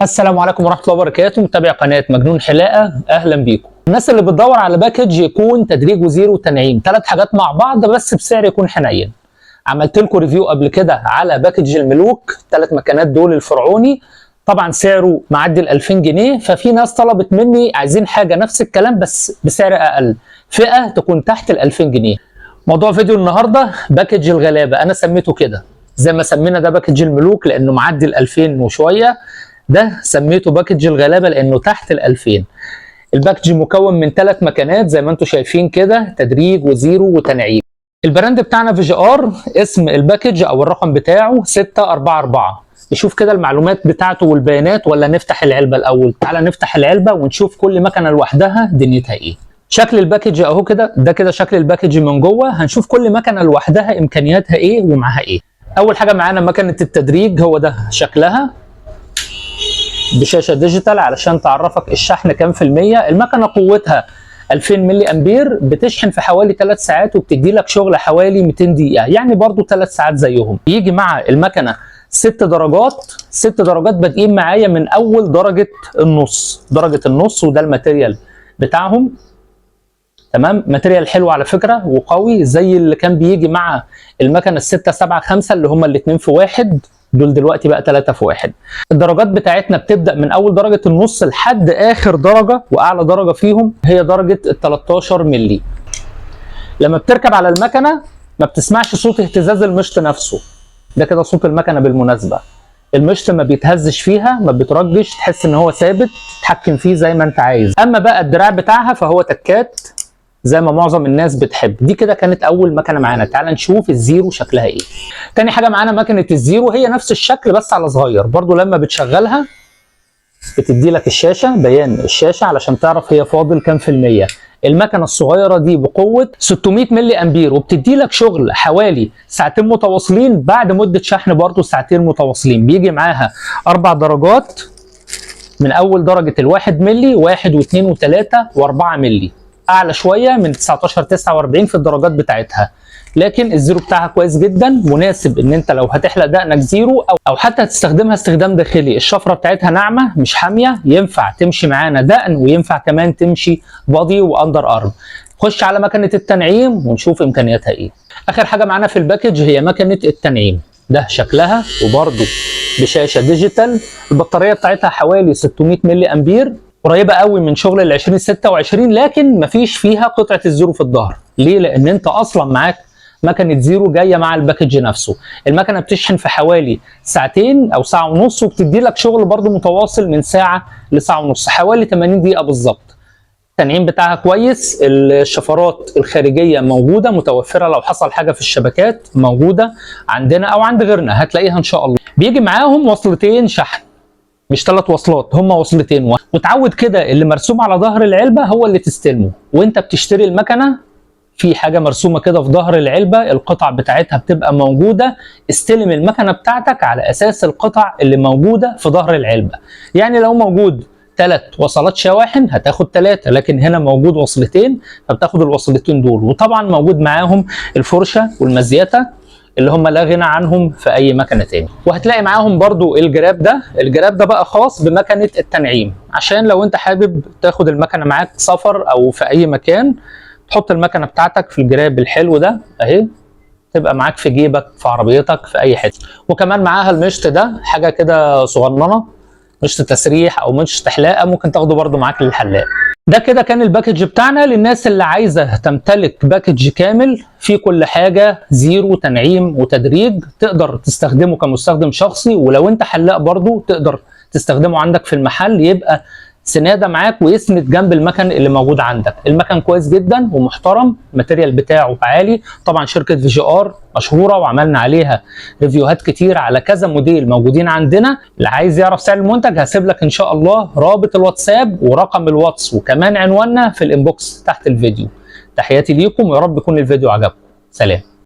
السلام عليكم ورحمة الله وبركاته. متابع قناة مجنون حلاقه، اهلا بيكم. الناس اللي بتدور على package يكون تدريج وزيرو وتنعيم، 3 حاجات مع بعض بس بسعر يكون حنين. عملت لكم review قبل كده على package الملوك، 3 مكانات دول الفرعوني، طبعا سعره معدي ال 2000 جنيه. ففي ناس طلبت مني عايزين حاجة نفس الكلام بس بسعر اقل، فئة تكون تحت ال 2000 جنيه. موضوع فيديو النهارده package الغلابة، انا سميته كده زي ما سمينا ده package الملوك لانه معدي ال 2000 وشوية، ده سميته package الغلابة لانه تحت ال 2000. ال package مكون من 3 مكانات زي ما انتم شايفين كده، تدريج وزيرو وتنعيم. ال brand بتاعنا VGR، اسم ال package او الرقم بتاعه 644. نشوف كده المعلومات بتاعته والبيانات ولا نفتح العلبة الاول؟ تعالى نفتح العلبة ونشوف كل مكنه لوحدها دنيتها ايه. شكل ال package اهو كده، ده كده شكل ال package من جوه. هنشوف كل مكنه لوحدها امكانياتها ايه ومعاها ايه. اول حاجة معانا مكنه التدريج، هو ده شكلها بشاشة digital علشان تعرفك الشحن كام في المية. المكنه قوتها 2000 ملي امبير، بتشحن في حوالي 3 ساعات وبتدي لك شغل حوالي 200 دقيقة، يعني برضو 3 ساعات زيهم. يجي مع المكنه 6 درجات، 6 درجات بادئين معايا من اول درجه النص، درجه النص، وده ال material بتاعهم. تمام، material حلو على فكرة وقوي زي اللي كان بيجي مع المكنه الستة سبعة خمسة اللي هما الاتنين في واحد، دول دلوقتي بقى 3 في 1. الدرجات بتاعتنا بتبدا من اول درجه النص لحد اخر درجه، واعلى درجه فيهم هي درجه ال 13 مللي. لما بتركب على المكنه ما بتسمعش صوت اهتزاز المشط نفسه، ده كده صوت المكنه بالمناسبة. المشط ما بيتهزش فيها، ما بترجش، تحس ان هو ثابت، تتحكم فيه زي ما انت عايز. اما بقى الدراع بتاعها فهو تكات زي ما معظم الناس بتحب. دي كده كانت اول مكنه معانا. تعال نشوف الزيرو شكلها ايه. تاني حاجة معانا مكنه الزيرو، هي نفس الشكل بس على صغير برضو. لما بتشغلها بتدي لك الشاشة، بيان الشاشة علشان تعرف هي فاضل كام في المية. المكنه الصغيرة دي بقوة 600 ملي امبير، وبتدي لك شغل حوالي ساعتين متواصلين بعد مده شحن برضو ساعتين متواصلين. بيجي معاها 4 درجات، من اول درجه الواحد ملي، 1 و2 و3 و4 ملي، اعلى شوية من 19 49 في الدرجات بتاعتها. لكن الزيرو بتاعها كويس جدا، مناسب ان انت لو هتحلق دقنك زيرو او حتى هتستخدمها استخدام داخلي. الشفرة بتاعتها ناعمة مش حامية، ينفع تمشي معانا دقن وينفع كمان تمشي body و underarm. خش على مكنه التنعيم ونشوف امكانياتها ايه. اخر حاجة معانا في ال package هي مكنه التنعيم، ده شكلها وبرده بشاشة digital. البطارية بتاعتها حوالي 600 ملي امبير، قريبه قوي من شغل ال 2026، لكن مفيش فيها قطعه الزيرو في الظهر. ليه؟ لان انت اصلا معاك مكنه زيرو جاية مع ال package نفسه. المكنه بتشحن في حوالي ساعتين او ساعة ونص، وبتدي لك شغل برده متواصل من ساعة لساعة ونص، حوالي 80 دقيقة بالظبط. التنعيم بتاعها كويس، الشفرات الخارجية موجودة متوفرة، لو حصل حاجة في الشبكات موجودة عندنا او عند غيرنا هتلاقيها ان شاء الله. بيجي معاهم وصلتين شحن، مش 3 وصلات، هما وصلتين. وتعود كده اللي مرسوم على ظهر العلبة هو اللي تستلمه وانت بتشتري المكنه. في حاجة مرسومه كده في ظهر العلبة، القطع بتاعتها بتبقى موجودة، استلم المكنه بتاعتك على اساس القطع اللي موجودة في ظهر العلبة. يعني لو موجود 3 وصلات شواحن هتاخد 3، لكن هنا موجود وصلتين فبتاخد الوصلتين دول. وطبعا موجود معاهم الفرشة والمزيته اللي هم لا غنى عنهم في اي مكنه تاني. وهتلاقي معاهم برضو الجراب ده، الجراب ده بقى خاص بمكنه التنعيم، عشان لو انت حابب تاخد المكنه معاك سفر او في اي مكان تحط المكنه بتاعتك في الجراب الحلو ده اهي، تبقى معاك في جيبك في عربيتك في اي حتة. وكمان معاها المشط ده، حاجة كده صغننه، مشط تسريح او مشط حلاقه، ممكن تاخده برضو معاك للحلاق. ده كده كان ال package بتاعنا للناس اللي عايزه تمتلك package كامل فيه كل حاجة، زيرو تنعيم وتدريج، تقدر تستخدمه كمستخدم شخصي، ولو انت حلاق برضو تقدر تستخدمه عندك في المحل، يبقى سناده معاك ويسند جنب المكن اللي موجود عندك. المكن كويس جدا ومحترم، ال material بتاعه عالي. طبعا شركة VGR مشهورة وعملنا عليها review هات كتير على كذا موديل موجودين عندنا. اللي عايز يعرف سعر المنتج هسيب لك ان شاء الله رابط الواتساب ورقم الواتس وكمان عنواننا في ال inbox تحت الفيديو. تحياتي ليكم ويا رب يكون الفيديو عجبكم. سلام.